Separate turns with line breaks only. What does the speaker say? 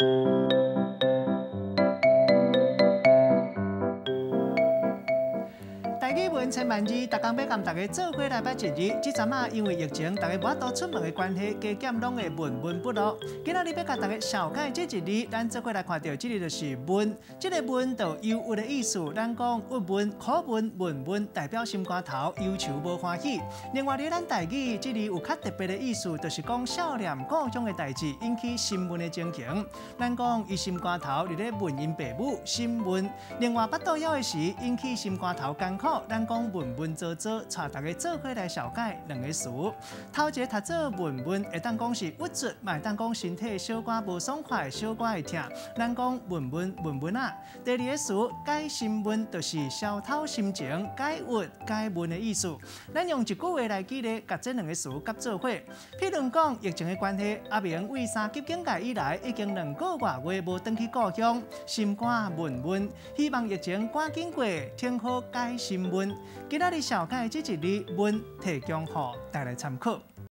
台語文千萬字，逐工欲共大家做伙來捌一字。這陣仔因為疫情，大家無法度出門的關係，加減攏會悶悶不樂。今仔日欲共大家紹介這一字，咱做伙來看著，這个就是悶。這個悶就憂鬱的意思。咱講鬱悶、苦悶、悶悶，代表心肝頭憂愁無歡喜。另外，佇咱台語，這字有較特別的意思，就是講少年故鄉的代誌引起心悶的情形。咱講伊心肝頭佇咧問𪜶爸母心悶。另外，腹肚枵的時引起心肝頭艱苦。咱講悶悶糟糟，帶大家做伙來紹介兩個詞。頭一個讀做悶悶，會當講是鬱卒，嘛會當講身體小可無爽快，小可會疼。咱講悶悶悶悶仔。第二个詞解心悶，就是消透心情、解鬱、解悶的意思。咱用一句話來舉例，共這兩个詞夾做伙。譬如講，疫情的關係，阿明為三級警戒以來，已經2個外月無轉去故鄉，心肝悶悶。希望疫情趕緊過，挺好解心悶。今仔日紹介這一字悶，提供予大家參考。